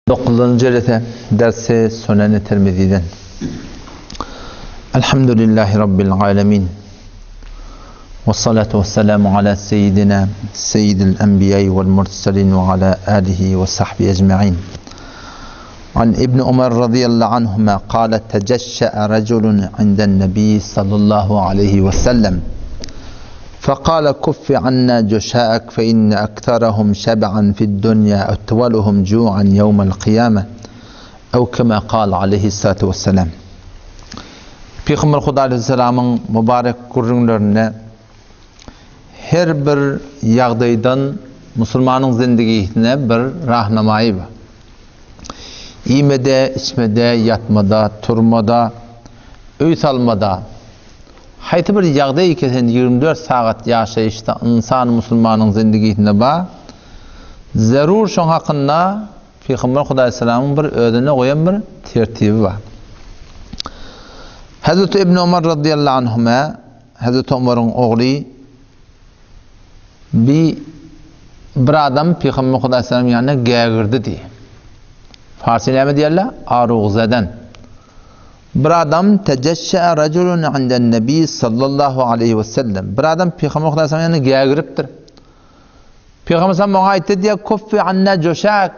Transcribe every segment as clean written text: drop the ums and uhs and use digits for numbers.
Dokuzynjy jelese, Dersi Suneni Tirmiziden. Elhamdülillahi Rabbil alemin. Ve salatu ve selamu ala seyyidina seyyidil enbiyai vel murselin ve ala alihi ve sahbihi ecma'in. An İbn Umar radıyallahu anhuma kâle teceşşe'e raculun inden nebi sallallahu aleyhi ve sellem. فقال كف عنا جشاءك فإن أكثرهم شبعا في الدنيا أطولهم جوعا يوم القيامة أو كما قال عليه الصلاة والسلام Pygamber Huda aleyhisselamyň mübarek gürrüňlerinde her bir ýagdaýdan musulmanyň zindigisine bir rahnamaýy bar. Iýmede, içmede, ýatmada, turmada, öý salmada, Haýsy bir ýagdaý kesen 24 sagat ýaşaýyşda ynsan musulmanyň zindigisinde ba, zerur şoň hakynda Pygamber Hudaýsalamyň bir özüne goýan bir tertibi bar. Hazreti Ibn Omar radıyallahu anhuma, Hazreti Omaryň ogly bi bir adam Pygamber Hudaýsalamyň ýanyna gägirdi diýýär. Farsy näme diýerler? Arugzadan. Bir adam tejeşşe'e raculun inden nebi sallallahu aleýhi we sellem. Bir adam Pygamber Hudaý sallam ýanyna gägiripdir. Pygamber sallam oňa aýtdy diýýär, Kuffi anna joşak,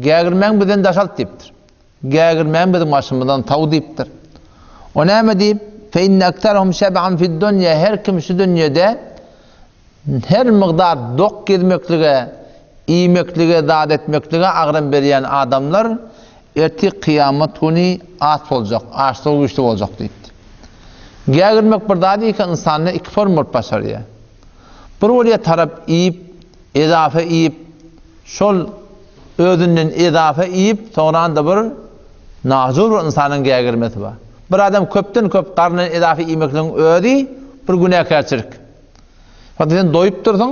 gägirmäň bizden daşalt diýipdir. Gägirmäň biziň başymyzdan taw diýipdir. O näme diýip? Fe inne ekterhum şeb'an fid dunýa, her kim şu dünýede Her mygdar dok gezmeklige, iýmeklige, zat etmeklige agram berýän adamlar ertir kyýamat güni aç boljak, açlygy güýçli boljak diýipdi. Gägirmek bir zat eken ynsanda iki form bolup başarýar. Bir bolýar tarap iýip, ezafe iýip, şol özünden ezafe iýip, soňranda bir najur bir ynsanyň gägirmesi bar. Bir adam köpden köp garnyndan ezafe iýmekligiň özi bir günäkärçilik. Wagt sen doýup dursuň,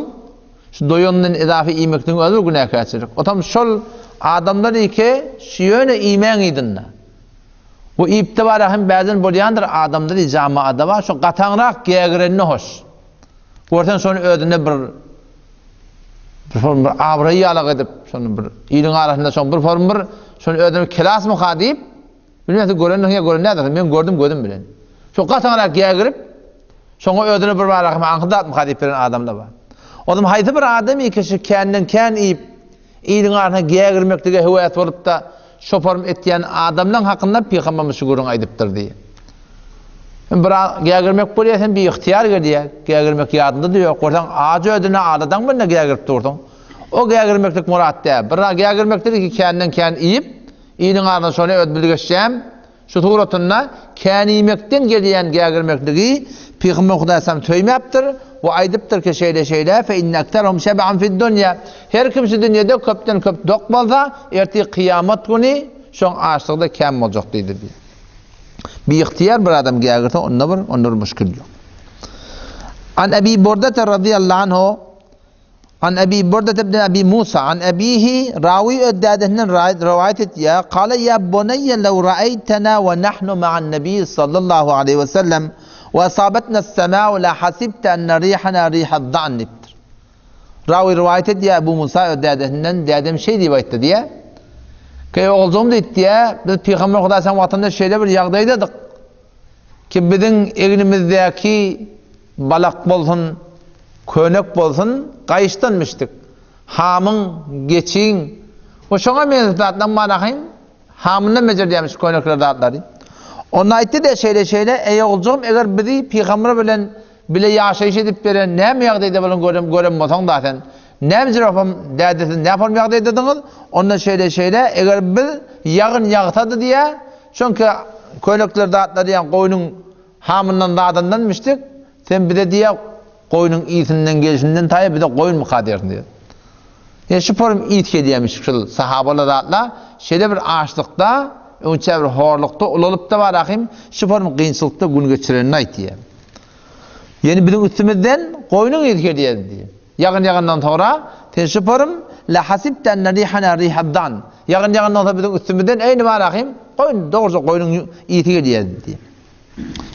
şu doýandan edafi iýmekligiň özi bir günäkärçilik. Otam şol adamlar ike şu ýöne iýmäň ýdynda. Bu iýipde bara hem bäzen bolýandyr adamda diý jamaada bar şu gataňrak gägirenine hoş. Görseň şony özünde bir bir form bir abraý ýalak edip, şony bir iliň arasynda şoň bir form bir şony özüne kelasmyka diýip, bilmän sen görendiň ýa gören däldirsiň, men gördüm gözüm bilen. Şo gataňrak gägirip, Şoňa özüne bir barahym aňky zatmyka diýip beren adam-da bar. Ozum haýsy bir adam kişi känden kän iýip, iliň arasyna gägirmeklige höwes bolup-da, şoparym etýän adamlaň hakynda pygamberimiz şu gürrüňi aýdypdyr diýýär. Hem bir gägirmek bolýar, hem biygtyýar gelýär. Gägirmek ýadyňda-da ýok. Görseň, ajy özüne aladaň bilen gägirip dursuň. O gägirmeklik murat däl. Bir gägirmekdir ki, känden kän iýip, iliň arasyna şony öz bilgeşjäm, Şu suratynda kän iýmekden gelýän gägirmekligi Pygamber Hudaý salam söýmäpdir we aýdypdyr ki şeýle şeýle fe inne ekterhum şeb'an fid dunýa her kim şu dünýede köpden köp dok bolsa ertir kyýamat güni şoň açlygy-da kän boljak diýdi diýýär. Biygtyýar bir adam gägirse onda bir onda bir muşkil ýok. An Ebi Burdete razyýallahu anhu An Ebi Burdet ibn Ebi Musa an ebihi rawy öz dädesinden rowaýat etýär, Kale ýa buneýe lew ra'eýtena we nahnu ma'an nebiýi sallallahu aleýhi we sellem we asabetna s-sema'u la hasibte enne rihana rihad-da'n diýipdir. Rawy rowaýat edýär Ebu Musa öz dädesinden, dädem şeý diýip aýtdy diýýär. Eý oguljygym diýdi diýýär, biz Pygamber Hudaý sallam wagtynda şeýle bir ýagdaýdadyk ki biziň egnimizdäki Balak bolsun, könek bolsun, gaýyşdan biçdik. Hamyň, geçiň we şoňa meňzeş zatlaryň bar ahyn, hamyndan bejerýärmiş şu könekler zatlary. Onda aýtdy-da, şeýle-şeýle, eý oguljygym, eger bizi pygamber bilen bile ýaşaýyş edip beren näme ýagdaýda bolan görem, gören bolsaň-da sen, näme jürepem, däde siz näform ýagdaýdadyňyz, onda şeýle-şeýle, eger biz ýagyn ýagsady diýýär, çünki könekler zatlary ýa goýnuň Hamyndan zadyndan biçdik, sen bize diýýä, goýnuň ysyndan gelşinden taýa bize goýunmyka diýersiň diýýär. Ýa şu porum ys gelýärmiş şul sahabalar zatla, şeýle bir açlykda, öňçä bir horlukda ulalypda bar ahym, şu porum kynçylykda gün geçirenini aýtýar. Ýöne biziň üstümizden goýnuň ysy gelýär diýýär. Ýagyn ýagandan soňra, sen şu porum la hasibte enne rihana rihaddan. Ýagyn ýagandan soňra biziň üstümizden eýni bar ahym, goýun, dogruja goýnuň ysy gelýär diýýär.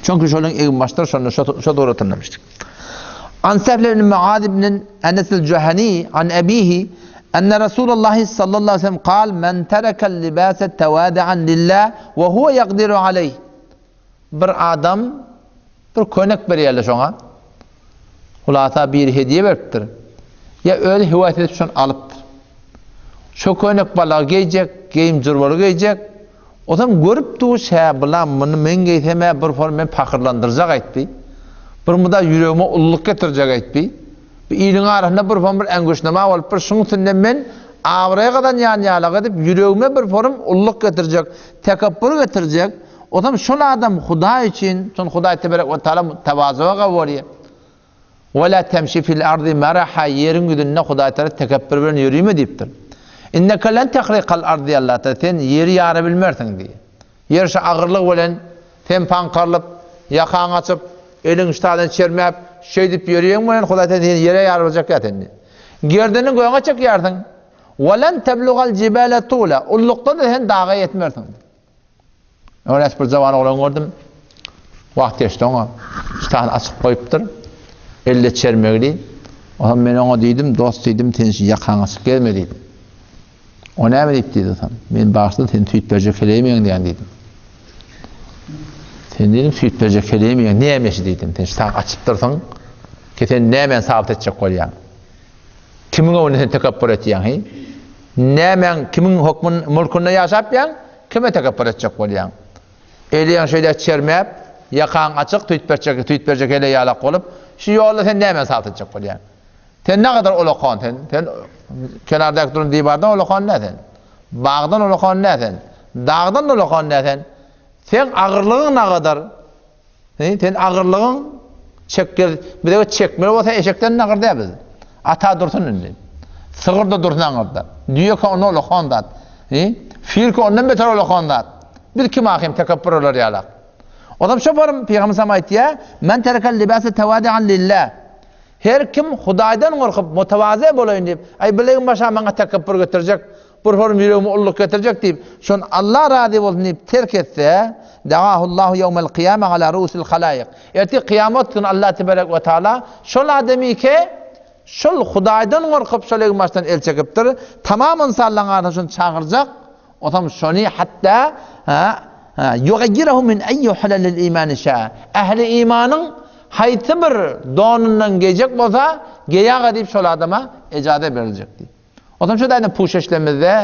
Çünki şonuň egin-başlary şonda şo suratyndamışdyr. An Sehl ibn Muaz ibn Enes el-Juhani an abihi. Enne Resulullahi sallallahu aleyhi ve sellem kal men terekel libase tewadi'an lillah ve huve yekdiru aleyh. Bir adam bir könek berýärler şoňa. Hulasa biri hediýe beripdir. Ýa özi höwes edip şony alypdyr. Şo könek balagy geýjek, geýim jurbaly geýjek. Ozam görüp dur, şä bulam muny men geýsem-ä bir form meni pahyrlandyrjak aýtdy. Bir muda ýüregime ullulyk getirjek aýtdy. Bu iliň arasynda bir form bir äňgüşnama bolup bir şuň üstünde men abraý gazanýan ýalak edip ýüregime bir form ullulyk getirjek, tekepbur getirjek. Ozam şol adam Hudaý üçin, şony Hudaý teberek we taala tewazuga gowurýar. Ve la temşi fil ardy meraha ýeriň ýüzünde Hudaý Taala tekepbür bilen ýörime diýipdir. Inneke len tehrikal ardy Allah Taala sen ýeri ýara bilmersiň diýýär. Ýer şu agyrlyk bilen sen paňkarylyp, ýakaňy açyp, eliň şu taýdan çermäp, şeýdip ýörýäň bilen Hudaý Taala seni ýere ýarylajak ýa sen diýýär. Gerdeniňi göge çekýärsiň. Ve len teblugal jibale tula ullukda-da sen daga ýetmersiň. Öňräk bir jawan oglan gördüm. Wagt geçdi oňa. Ştany açyk goýupdyr. Elde çermegli. Onsoň men oňa diýdim, dost diýdim, sen şu ýakaňy açyk gezme diýdim. O näme diýip diýdi onsoň. Men bagyşla sen süýt berjek heleýmiň diýen diýdim. Sen diýdim süýt berjek heleýmiň näme işi diýdim. Sen ştany açypdyrsyň. Ki sen nämäni sabyt etjek bolýaň? Kimiň öňünde sen tekepbür etýäň, heý? Nämäň, kimiň hokmun, mulkunda ýaşap ýaň, kime tekepbür etjek bolýaň? Eliň şeýle çermäp, ýakaň açyk, tüýt berjek, tüýt berjek heleý ýalak bolup, şu ýolda sen nämäni sabyt etjek bolýaň? Sen nägadar ulakan sen? Sen kenardaky duran diwardan ulakan däl sen. Bagdan ulakan däl sen. Dagdan ulakan däl sen. Seň agyrlygyň nagadar? He, sen agyrlygyň çekgez, bize çekmeli bolsa eşekden agyr däl biz. Ata dursun indi. Sygyr da dursun aňyrda. Düýe ka onda ulakan zat. He, fil ka ondan beter ulakan zat. Biz kim ahim tekepbür olar ýalak. Odam şo barym Pygamber sam aýtýar, Men terekel libase tawadi'an lillah. Her kim Hudaýdan gorkup mutawazi bolaýyn diýip, aý bilegim başa maňa tekepbür getirjek, Bir horum ýüregime ulluk getirjek diýip, şony Allah razy bolsun diýip terk etse, da'ahullahu ýewmel kyýame ala ruusil halaýyk. Ertir kyýamat güni Allah tebarek we taala şol adamy ke şol Hudaýdan gorkup şol egin-başdan el çekipdir, tamam ynsanlaryň arasynda şony çagyrjak, otam şony hatda ýugaýýirahu min eýyi hulalil imani şa. Ähli imanyň haýsy bir donundan geýjek bolsa, geýaga diýip şol adama ejaza beriljek diýip. Onsoň şu taýdan puşeşlemizde,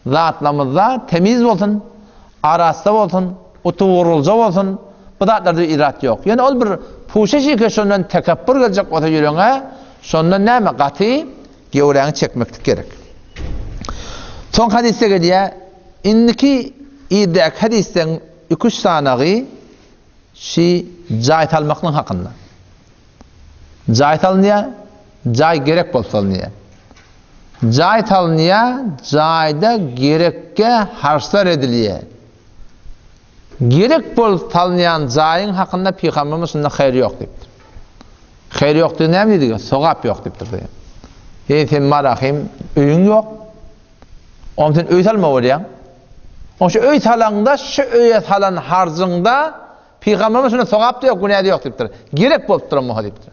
zatlamyzda temiz bolsun, arassa bolsun, utugurlyja bolsun, bu zatlarda irat ýok. Ýöne ol bir puşeş eke şondan tekepbür geljek bolsa ýüregiňe, şondan näme gaty gewräňi çekmeklik gerek. Soň hadysda gelýär, indiki irdäki hadysdan iki-üç sanagy şi jaý salmaklyň hakynda. Jaý salynýar, jaý gerek bolup salynýar. Jaý salynýar, jaýda gerekge harçlar edilýär. Gerek bolup salynýan jaýyň hakynda Pygamberimiz şunda haýyr ýok diýipdir. Haýyr ýok diýip näme diýdigi? Sogap ýok diýipdir diýýär. Eý sen marahym, öýüň ýok. Oňa sen öý salma bolýaň. Oň şu öý salaňda, şu öýe salan harjyňda Pygamberimiz şunda sogap-da ýok, günä-de ýok diýipdir. Gerek bolup duran bolsa diýipdir.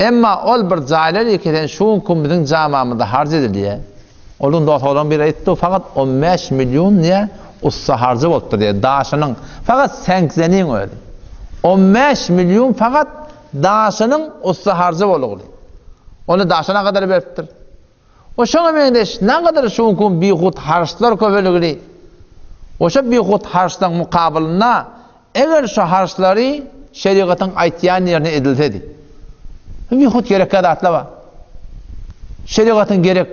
Emma ol bir jaýlar ýeke sen şu günki biziň jamamyzda harç edilýär. Ol gün dost oglan biri aýtdy, fakat 15 million diýä ussa harjy bolupdyr diýä, daşynyň, fakat seňkzeniň özi. 15 million fakat daşynyň ussa harjy bolugly. Ony daşyna gadar beripdir. We şoňa meňzeş nagadar şu günki bihut harçlar köpeligini we şo bihut harçlaryň mukabylynda eger şo harçlary şerigatyň aýtýan ýerine edilsedi. Bihut gerekkä zatlar bar. Şerigatyň gerek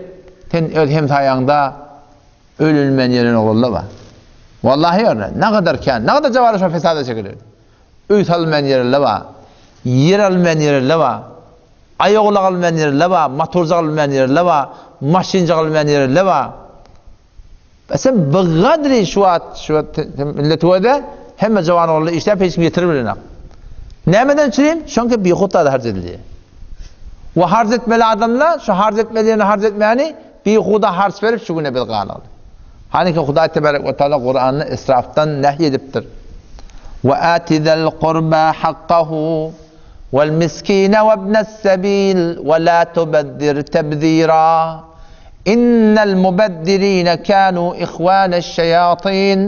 sen öz hemsaýaňda ölülmän ýeren oglanlar bar. Wallahi öyle. Ne kadar kän, ne kadar jawara şo fesada çekiler. Öý salmaýan ýerler bar. Ýer almaýan ýerler bar. Aýagulag almaýan ýerler bar, motorjyk almaýan ýerler bar, maşynjyk almaýan ýerler bar. Sen bigadri şu wagt şu wagt millet göde hemme jawan oglanlar işläp hiç kim ýetirip bilenok. Nämeden üçin? Çünki bihut zada harç edilýär. We harç etmeli adamlar şu harç etmeli ýerine harç etmäni bihuda harç berip şu güne biz galaly. Haniki Hudaý tebarek we taala Kuranda israfdan nehy edipdir. We atizel kurba hakkahu Wal miskine we ibnes sebil we la tubezzir tebzira. Innel mubezzirine kanu ihwaneş-şeýatin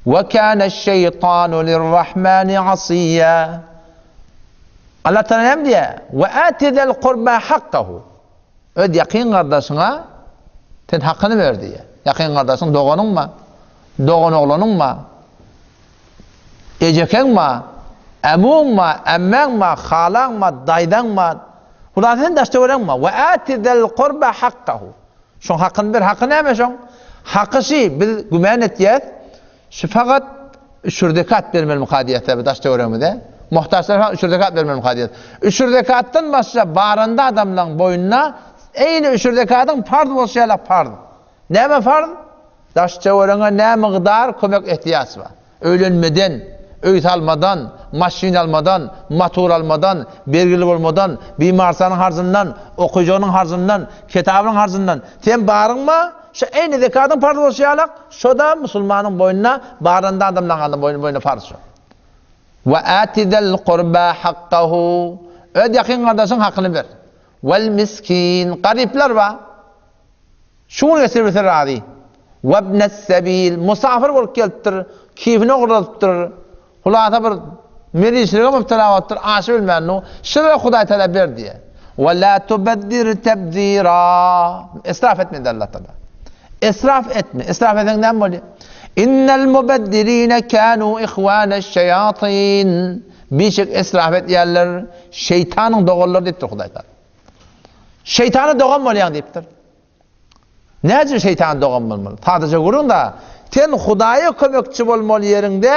we kaneş-şeýtanu lirrahmani asiýa. Allah Taala näme diýýär? We ati zel kurba hakkahu. Öz ýakyn gardaşyňa sen hakyny ber diýýär. Ýakyn gardaşyň doganyňmy? Dogan oglanyňmy? Ejekeňmi? Ämuňmy? Ämmäňmi? Halaňmy? Daýzaňmy? Hulasy sen daş-töweregiňmi? We ati zel kurba hakkahu. Şoň hakyny ber. Haky näme şoň? Haky şi, biz gümän etýäs. Şu fakat üçür zekat bermelimi diýýäs bu daş-töweregimize. Muhtaçlara fakat üçür zekat bermelimi diýýäs. Üçür zekatdan başga baranda adamlaryň boýnuna eýni üçür zekatyň parz bolşy ýaly parz. Näme farz? Daş-töweregiňe nä mygdar kömek ehtiýaç bar? Öýlenmeden, öý salmadan, maşyn almadan, motor almadan, bergili bolmadan, bimarsanyň harjyndan, okyjynyň harjyndan, kitabynyň harjyndan sen baryňma? Şu eýni zekatyň parz bolşy ýalak, şo-da musulmanyň boýnuna, baranda adamlaň boýnuna farz şo. Ve ati zel kurba hakkahu. Öz ýakyn gardaşyň hakyny ber. Vel miskin. Garyplar bar. Şu gün geçiribilse razy. Webnes-sebil, musafir bolup gelipdir, keýfini ogurladypdyr, hulasa bir meriçlige mübtela bolupdyr, aşy bilmän dur. Şulara Hudaý Tagala ber diýýär. Ve la tubezzir tebzira. Israf etme diýdi Allah Tagala. Israf etme. Israf etseň näme bolýar? Innel mubezzirine kanu ihwaneş-şeýatin. Bişek israf edýänler şeýtanyň doganlary diýipdir Hudaý Tagala. Şeýtana dogan bolýaň diýipdir. Näce şeýtana dogan bolmaly? Sadaja gürrüň da. Sen Hudaýa kömekçi bolmaly ýeriňde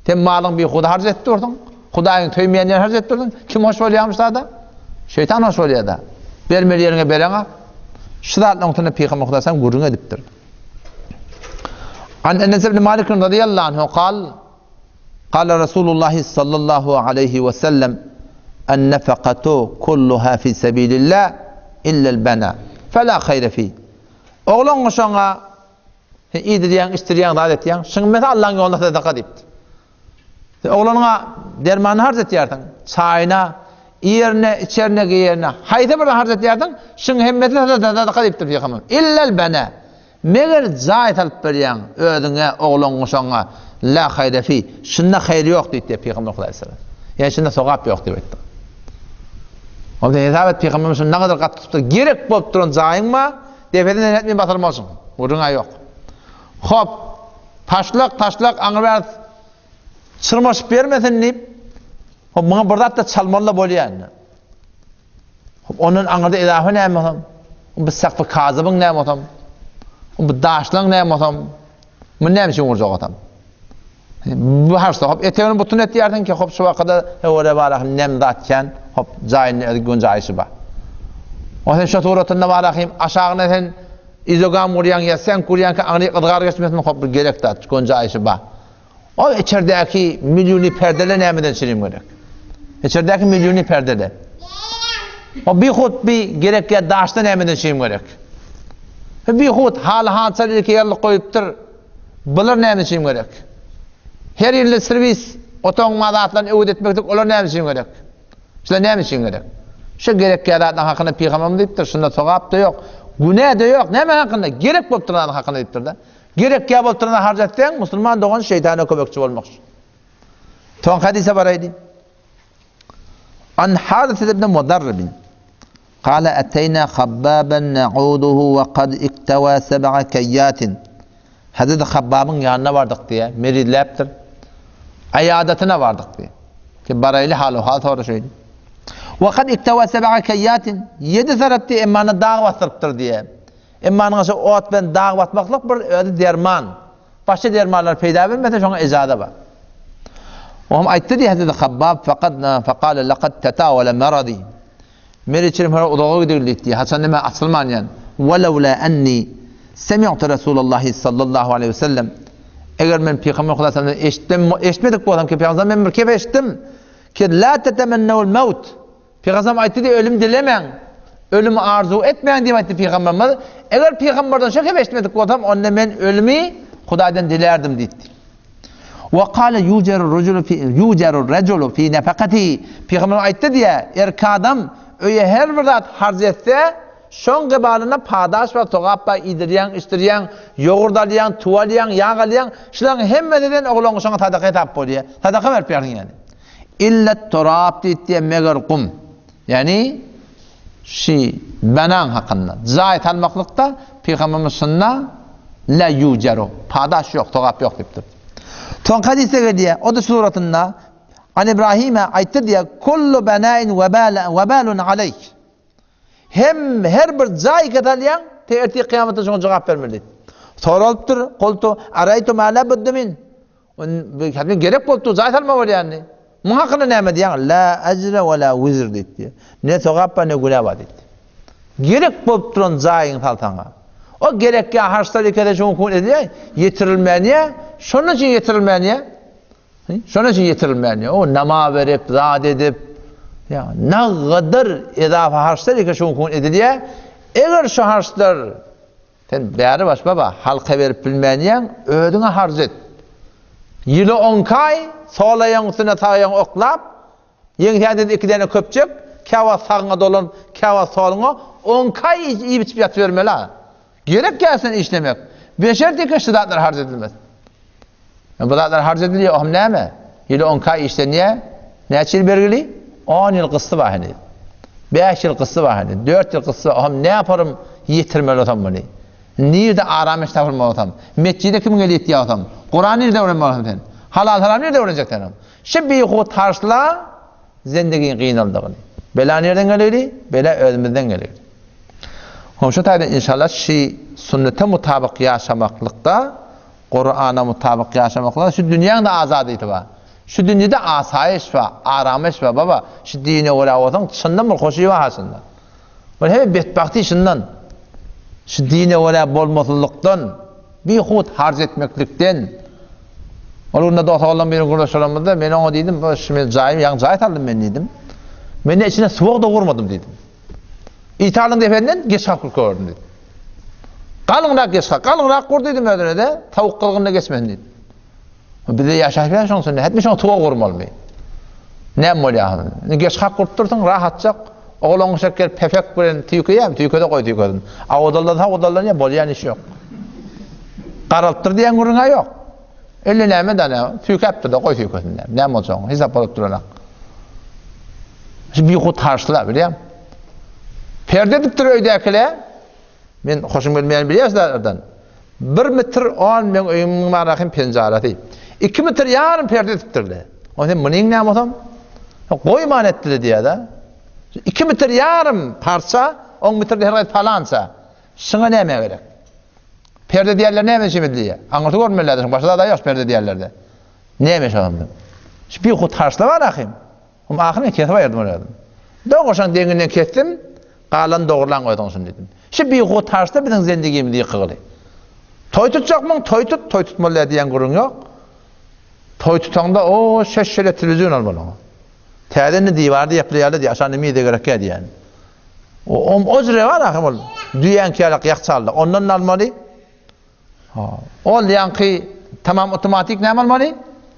sen malyň bihuda harç edip dursuň. Hudaýyň söýmeýän ýerine harç edip dursuň. Kim hoş bolýarmyş sada? Şeýtan hoş bolýar da. Bermeli ýeriňe bereňok. Şu zatlaryň üstünde Pygamber Hudaý sallam gürrüň edipdir. An Enes ibn Malik radiyallahu anhu kal Kale Resulullahi sallallahu aleýhi we sellem, En-nefekatu kulluha fi sebilillah illel bena, fela haýre fi. Oglan goşaňa sen iýdirýäň, içdirýäň, zat etýäň, şuň mesi Allaň ýolunda sadaka diýipdir. Sen oglanyňa dermanyny harç etýärsiň, çaýyna, iýerine, içerine, geýerine, haýsy birini harç etýärsiň, şuň hemmesi sadaka diýipdir pygamber. Illel bena. Meger jaý salyp berýäň özüňe, oglan-guşagyňa, la haýre fi, şunda haýyr ýok diýdi diýýär Pygamber Hudaýa salam. Ýagny şunda sogap ýok diýip aýtdy. Onda hesap et Pygamberimiz şunda nägadar gaty tutupdyr. Gerek bolup duran jaýyň bar, depesine nätmeýin basyrmalsyň. Gürrüň-ä ýok. Hop, taşlak, taşlak aňry bäri çyrmaşyp bermesin diýip, hop muňa bir zat-da çalmaly-da bolýar indi. Hop, ondan aňyrda edafa näme bolsam? Bu sakfy kazybyň näme bolsam? Bu daşlaň näme bolsam? Bu näme üçin gurjak atam? Bu harçda hop etegini butun etýärsiň ki hop şu wakada höwere barahym nem zat kän, hop jaýyny öz gunjaýşy bar. O sen şu suratynda barahym aşagyna sen izogam gurýaň ýa sen gurýaň ki aňry yzgar geçmesin hop bir gerek zat gunjaýşy bar. Ol içerdäki milýony perdele nämeden çirim gerek? İçerdäki milýony perdele. O bihut bi gerek ýa daşda nämeden çirim gerek? Bihut haly hançar ilki ýerlik goýupdyr. Bular näme üçin gerek? Her ýylda serwis otagyň mazatlaryny öwüt etmeklik olar näme üçin gerek? Şular näme üçin gerek? Şu gerek ýa zatlaryň hakynda pygamberimiz diýipdir, şunda sogap-da ýok, günä-de ýok. Näme hakynda? Gerek bolup duran zadyň hakynda diýipdir-de. Gerek ýa bolup durana harç etseň, musulman dogan şeýtana kömekçi bolmakçy. Soňky hadise baraýly. An Haris ibn Mudarrib Kale eteyna Habbaban na'uduhu we kad iktewa seb'a keyyatin. Hazreti Habbabyň ýanyna bardyk diýe, merizläpdir. Aýadatyna bardyk diýe. Ki baraýly halu hal soraşaýly. We kad iktewa seb'a keyyatin. Ýedi tarap diýe, emmana dag basdyrypdyr diýe. Emma anyň şu ot bilen dag basmaklyk bir özi derman. Başga dermanlar peýda bermese şoňa ejaza bar. Oňam aýtdy diýýär Hazreti Habbab faqad faqala laqad tatawala maradi. Mer içirim her uzaga gidildi diýdi. Haçan neme açylman ýan. Walawla anni semi'tu Rasulullahi sallallahu aleyhi ve sellem. Eger men Pygamber Hudaý sallallahu eşitdim, eşitmedik bolsam ki Pygamber men bir kep eşitdim ki la tetemennul maut. Pygamberimiz aýtdy diýip, ölüm dilemäň, ölümi arzuw etmäň diýip aýtdy pygamberimiz. Eger pygamberden şo hem eşitmedik bolsam, onda men ölümi Hudaýdan dilärdim diýipdi. Wa qala yujaru rajulu fi yujaru rajulu fi nafaqati. Pygamberimiz aýtdy diýä, erkek adam öýe her bir zat harç etse, Şoň gybalynda padaş bar, sogap bar, iýdirýäň, içdirýäň, ýogurt alýaň, tüwi alýaň, ýag alýaň, şularyň hemmesiden oglan şoňa sadaka hesap bolýar. Sadaka berip ýaryň ýaly. Illet turab diýip, meger gum. Ýagny şi benaň hakynda jaý salmaklykda Pygamberimiz şunda la ýujeru, padaş ýok, sogap ýok diýipdir. Soňky hadysda gelýär, o-da şu suratynda An Ibrahime aýtdy diýýär, Kullu benain webalun aleýk. Hem her bir jaý kesalýaň, te ertir kyýamatda şoňa jogap bermeli diýdi. Soralypdyr, Kultu araýtu ma la budde min. Hadi gerek bolupdyr, jaý salma bolýandy. Muň hakynda näme diýýäň? La ejre we la wizr diýdi. Ne sogap bar, ne günä bar diýdi. Gerek bolup duran jaýyňy salsaň-a. O gerekýä harçlar ekede şoň üçin edilýär, ýetirilmänýä, şonuň üçin ýetirilmänýä. Şonuň üçin ýetirilmänýä. O nama berip, zat edip, ýa nagadyr edafa harçlar eke şoň üçin edilýär. Eger şu harçlar Sen bäri baş baba, halka berip bilmänýäň, özüňe harç et. Ýyly onki aý, sol aýagyň üstüne sag aýagyňy oklap, ýeňsäňde-de iki däne köpjek, käwagt sagyňa dolanyp, käwagt soluňa, onki aý iýip-içip ýatybermeli-a. Gerek gälsin işlemek. Beşer teke şu zatlar harç edilmez. Bu zatlar harç edilýär, o hem näme? Ýyly onki aý işlenýär, näçe ýyl bergili? On ýyl gysdy bar heniz. Bäş ýyl gysdy bar heniz, dört ýyl gysdy bar, o hem näparym ýetirmeli bolsam muny? Nirde aram iş tapylmaly bolsam? Metjide kim gelip ýetýär bolsam? Kuran nirde öwrenmeli bolsam sen? Halal-haram nirde öwrenjek sen? Şu bihut harçla zendigiň gynaldygyny. Bela nirden gelýär? Bela özümizden gelýär. Hom şu taýdan inşallah şi sünnete mutabyk ýaşamaklykda, Kurana mutabyk ýaşamaklykda şu dünýäň-de azadysy bar. Şu dünýede asaýyş bar, aramyş bar baba. Şu dine görä bolsaň çyndan bir hoşy bar şunda. Bir hemme betbagty şundan. Şu dine görä bolmasyzlykdan, bihut harç etmeklikden. Ol günde dost oglan bilen gürleşelimizde men oňa diýdim, bu şu men jaýym, ýaňy jaý saldym men diýdim. Men içine suwag da gurmadym diýdim. Italyň dependen geç kalkyp gördüm diýdim. Galyňrak geç kalk, galyňrak gur diýdim özüne-de, towuk gyzgynda geçmesin diýdim. Bize ýaşaýyş ber şoň üçin, hetmi şoň tuwa gurmalymy? Näme bolýar? Indi geç hak gurup dursuň, rahatjak. Oglan guşak gelip pepek bilen tüýkeýärmi? Tüýkede goý tüýkesin. Awudallansa awudallanýar, bolýan iş ýok. Garalypdyr diýen gürrüň-ä ýok. Indi näme da näme? Tüýkäpdir-de, goý tüýkesin näme. Näme boljagyny hesap bolup duranak. Şu bihut harçlar, bilýäň. Perde edipdir öýdäkiler. Men hoşum gelmeýän bilýäs zalardan. Bir metr on meň öýümiň barahym penjarasy. Iki metr ýarym perde edipdirler. O sen munyň näme bolsam? Goýman etdiler diýýär-de. Iki metr ýarym parça, on metrde her gaýsy palança. Şuňa näme gerek? Perde diýerler näme üçin edilýär? Aňyrsy görünmeli-dä, şuň başga zady ýok perde diýerlerde. Näme şoňa? Şu bir hut harçla bar ahym. Hum ahyr men kesip aýyrdym ol özüm. Dogurşaň deňinden kesdim, galan dogurlaň özüň şuny diýdim. Şu bihut harçda biziň zendigimizi ýykygyly. Toý tutjakmyň, toý tut, toý tutmaly däl diýen gürrüň ýok. Toý tutaňda o şeş-şele telewizion almaly oňa. Täze indi diwarda ýapylýarlar diýýär, aşa nime gerekýär diýýän. O o jüre bar ahym ol. Düýäňki ýalak ýak çaldy. Ondan almaly. Ol ýaňky tamam otomatik näme almaly?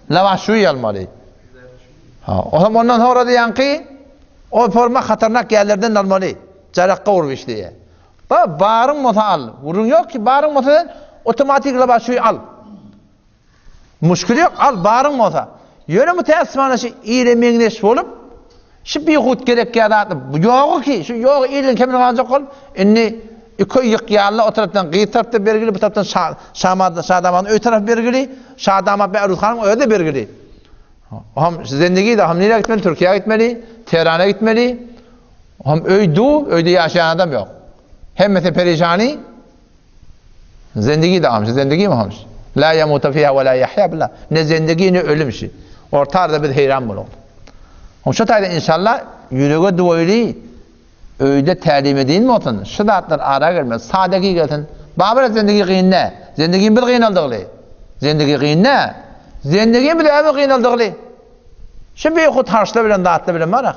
Lavaşuý almaly. Ha, o hem ondan sonra da ýaňky o forma hatarnak ýerlerden almaly. Jarakka urup işleýär. Ba baryň bolsa al. Gürrüň ýok ki, baryň bolsa sen otomatik lavaşuý al. Muşkil ýok, al baryň bolsa. Ýöne mütäessifana şu ile meňzeş bolup, şu bihut gerek ýa zatly ýogy ki, şu ýogy iliň kemini galjak bolup, indi iki öý ýykýarlar, o tarapdan gyz tarapda bergili, bu tarapdan şa, şamad, şadamadyň öý tarapy bergili, şadamat bilen Äruz hanyň özi-de bergili. Ohm zendigi de, ohm nirä gitmeli? Türkiýä gitmeli, Tehrana gitmeli. Ohm öý du, öýde ýaşaýan adam ýok. Hemmesi perişany. Zendigi de hamşy, zendigi mi hamşy? La yamuta fiha we la yahya billah. Ne zendigi ne ölüm şi. Orta arada biz heýran boluk. Oň şu taýda inşallah ýürege duwaýly öýde tälim edin bolsun. Şu zatlar ara gelmez. Sadegi gelsin. Babur zendigi gyn ne? Zendigi biz gynaldygyly. Zendigi gyn ne? Zendigi biz ömür gynaldygyly. Şu bihut harçla bilen zatla bilen barak.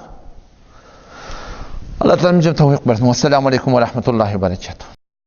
Allah taala bize towfik bersin. Wesselamu aleýkum we rahmetullahi we berekatuh.